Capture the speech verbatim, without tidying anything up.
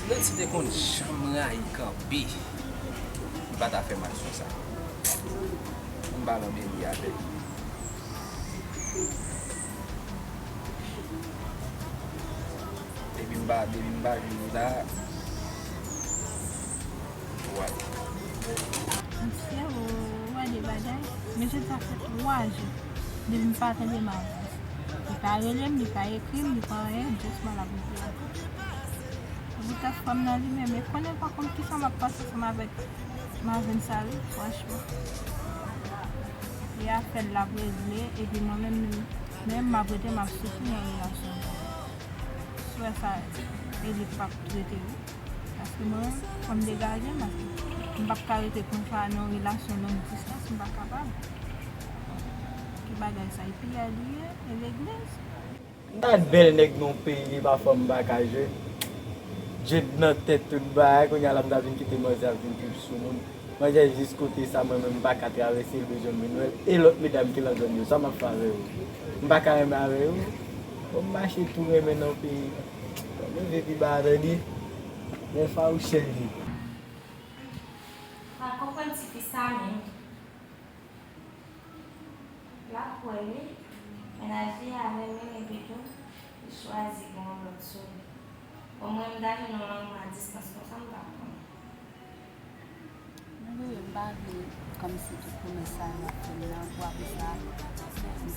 Nancy te konn janm rayi kanpe. M pa ta fè m aksyon sa. M pa nan deli avè l. Depi m pa, depi m pa jwenn ou la, ou ale. Mesye, ou wè de bagay. Men jodi a fè twa jou depi m pa tande Marvens. Li pa rele m, li pa ekri m, li pa anyen, just m al ap rete la. Poutèt fanm nan li menm, e konnen pa konn kisa m ap pase ansanm avèk Marvens sa wi, franchman. E afè l l ap regle, epi mwen menm, menm m ap rete m ap soufri nan relasyon sa. Si w wè sa, e li p ap trete wi. Paske mwen, fò m degaje m, paske m p ap ka rete konsa nan yon relasyon long distans, m pa kapab. Ki bagay sa, e piyay li ye, e legliz. M ta bèl nèg nan yon peyi, e pa fò m pa ka jwe. Djed nan tèt tout bagay, kounye a la m ta vin kite manzè ap vin trip sou moun. Manzè jis kote sa, mwen menm m pa ka travèse l, bezwen m vin wè l. E lòt medam ki nan zòn yo, sa m ap fè avè yo? M pa ka renmen avè yo. Bon, m mache tou renmen nan peyi. Bon, leve pi ba a, tande. Men fawouchè li. Pa konprann tifi sa menm. L ap kwè wi. Mennaj li a renmen l epi tou, li chwazi gen yon lòt sou li. Bon, mwen, m ta jwenn yon lanmou a distans konsa, m t ap konnen. Anyway, m pa vle kòmsi tout pwomès sa yo ap fè m nan, pou apre sa, m